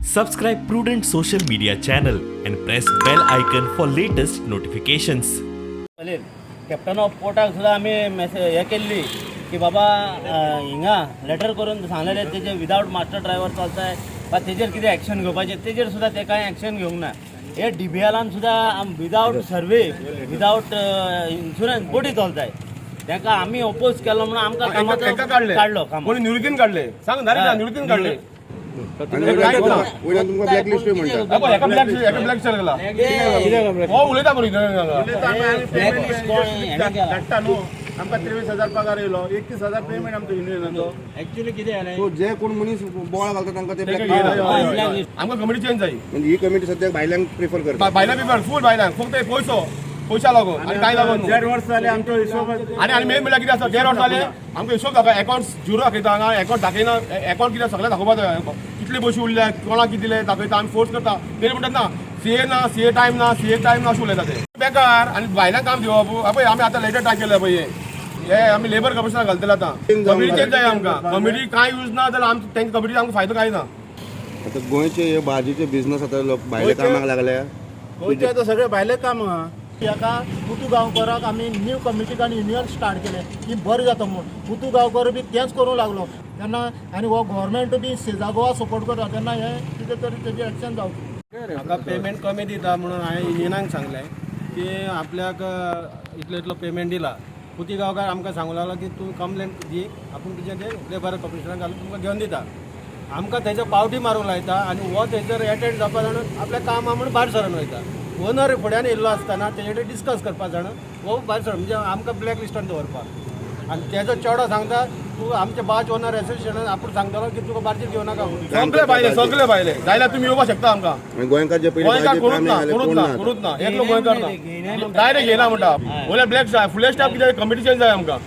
Subscribe Prudent social media channel and press bell icon for latest notifications. Captain of पोर्टाक सुद्दां आमी message हें केल्ली की बाबा, हिंगा लेटर करून सांगलेलें, तेजे विदावट मास्टर ड्रायव्हर चलताय वा तेजेर कितें एक्शन घेवपाचें, तेजेर सुद्दां ते कांय एक्शन घेवंक ना. हे डीबीएलान सुद्दां विदावट सर्वे, विदावट इन्शुरन्स बोटी चलताय. तांकां आमी ओपोज केलो म्हणून आमकां कामाचो एका काडले. काडलो काम. कोणी निवृत्तीन काडले, सांग ना, निवृत्तीन काडले. आणि वयल्यान तुमकां ब्लॅक लिस्टूय म्हणटा. हे पळय, एका ब्लॅक, एका ब्लॅक केला. हो उलयता मरे इथं हांगा. ब्लॅक कोण हेणें केला. धाडटा न्हू आमकां. 23,000 पगार येयलो, 31,000 पेमेंट आमचो युनियनाचो. एक्चुअली कितें जालें? सो जे कोण मनीस बोवाळ घालता तांकां ते तेका ब्लॅक घेयना. हय, ब्लॅक लिस्ट. आमकां कमिटी चेंज जाय. म्हणजे ही कमिटी सद्याक भायल्यांक प्रिफर करता. बायलां पेपर फूल बायलांक, फक्त हे पयसो, पयशा लागून आनी कांय लागून न्हू. देड वर्स जालें, आमचो हिशोब. आनी आनी मेन म्हणल्यार कितें आसा, देड वर्स जालें, आमकां हिशोब दाखय. अकाउंट झिरो दाखयता हांगा, अकाउंट दाखयना. अकाउंट कितें सगळें दाखोवपा जाय. कितले पयशे उरले, कोणाक कितें दिले दाखयता. आमी फोर्स करता तेणी म्हणटात ना, सीए ना, सीए टायम ना, सीए टायम ना अशें उलयता ते बेकार. आनी भायल्यान काम दिवप. पळय, आमी आतां लेटर टायप केलें पळय, हे आमी लेबर कमिशनर घालतले आतां. कमिटी चेंज जाय आमकां. कमिटी कांय यूज ना जाल्यार आमकां तेंची कमिटी आमकां फायदो कांय ना. आतां गोंयचे हे भाजीचे बिझनस आतां लोक भायले कामाक लागल्या. गोंयचे आतां सगळे भायले काम आहा. हाका पुतू गांवकराक आमी न्यू कमिटीक आनी युनियन स्टार्ट केलें की बरें जाता म्हूण. पुतू गांवकर बी तेंच करूंक लागलो तेन्ना आनी हो गव्हर्मेंट बी सेजा गोवा सपोर्ट करता तेन्ना हें कितें तरी तेजेर एक्शन जावचें. म्हाका पेमेंट कमी दिता म्हणून हांवें युनियनाक सांगलें की आपल्याक इतलो इतलो पेमेंट दिला. पुती गांवकार आमकां सांगूंक लागलो की तूं कंप्लेन दी, आपूण तुजें तें लेबर कमिशनराक घालून तुमकां घेवन दिता. आमकां थंयसर पावटी मारूंक लायता आनी हो थंयसर एटेंड जावपा जाण आपल्या काम आहा म्हणून भायर सरून वयता. ओनर फुड्यान येयल्लो आसतना तेजे कडेन डिस्कस करपा जाण हो भायर सर, म्हणजे आमकां ब्लॅक लिस्टान दवरपाक. आनी तेजो चेडो सांगता, तूं आमचे बार्ज ओनर एसोसिएशनान आपूण सांगतलो की तुका बार्जीर घेवं नाका म्हणून. सगळे भायले, सगळे भायले जाल्यार तुमी येवपाक शकता आमकां. आनी गोंयकार जे पयलीं गोंयकार भाजी कोणूच काम ना. घाले कोणूच कोण ना. ना आतां. कोणूच ना, एकलो गोंयकार ना. डायरेक्ट घेयना म्हणटा. वयल्यान ब्लॅक फुडले स्टाफ कितें, कमिटी चेंज जाय आमकां.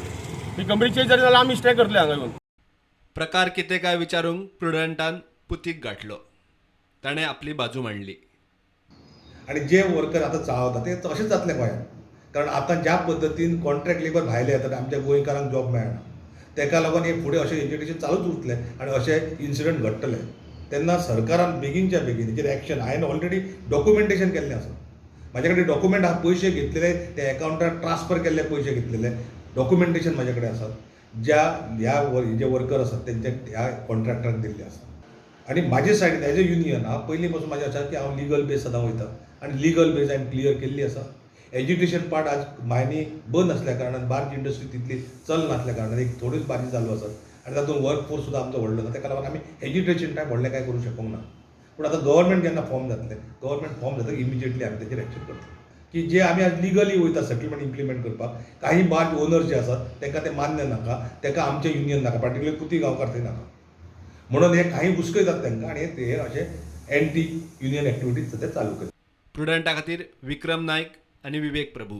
ही कमिटी चेंज जाली जाल्यार आमी स्ट्रायक करतले हांगा येवन. प्रकार कितें काय विचारूंक प्रुडंटान पुतीक गांठलो. ताणें आपली बाजू मांडली. आनी जे वर्कर आतां चाळवता ते तशेंच जातले गोंयांत, कारण आतां ज्या पद्दतीन कॉन्ट्रॅक्ट लेबर भायले येतात, आमच्या गोंयकारांक जॉब मेळना. तेका लागून हे फुडें अशें एजिटेशन चालूच उरतलें आनी अशे इन्सिडंट घडटले. तेन्ना सरकारान बेगीनच्या बेगीन हेजेर एक्शन. हांवें ऑलरेडी डॉक्युमेंटेशन केल्लें आसा, म्हाजे कडेन डॉक्युमेंट आहा. पयशे घेतलेले ते एकावंटार ट्रान्सफर केल्ले पयशे घेतलेले डॉक्युमेंटेशन म्हाजे कडेन आसात, ज्या ह्या जे वर्कर आसात तेंच्या ह्या कॉन्ट्रॅक्टराक दिल्ले आसा. आनी म्हाजे सायडीन एज अ युनियन हांव पयलीं पासून म्हाजें आसा की हांव लिगल बेज सदां वयता आनी लिगल बेज हांवें क्लियर केल्ली आसा. एज्युकेशन पार्ट आज मायनी बंद आसल्या कारणान, बार्ज इंडस्ट्री तितली चलनासल्या कारणान, एक थोड्योच बार्जी चालू आसात आनी तातूंत वर्क फोर्स सुद्दां आमचो व्हडलो ना. ताका लागून आमी एज्युकेशन टायम व्हडलें कांय करूंक शकूंक ना. पूण आतां गव्हर्मेंट जेन्ना फॉर्म जातलें, गव्हर्मेंट फॉर्म जातकीर इमिजिएटली आमी तेजेर एक्शन करतले की जे आमी आज लिगली वयता सेटलमेंट इम्प्लिमेंट करपाक. काही बार्ज ओनर जे आसात तांकां तें मान्य नाका, तांकां आमचें युनियन नाका, पार्टिक्युलर पुती गांवकार थंय नाका म्हणून हे काही हुस्कयतात तांकां आनी ते अशे एंटी युनियन एक्टिविटीज सद्या चालू केले. प्रुडंटा खातीर विक्रम नायक आनी विवेक प्रभू.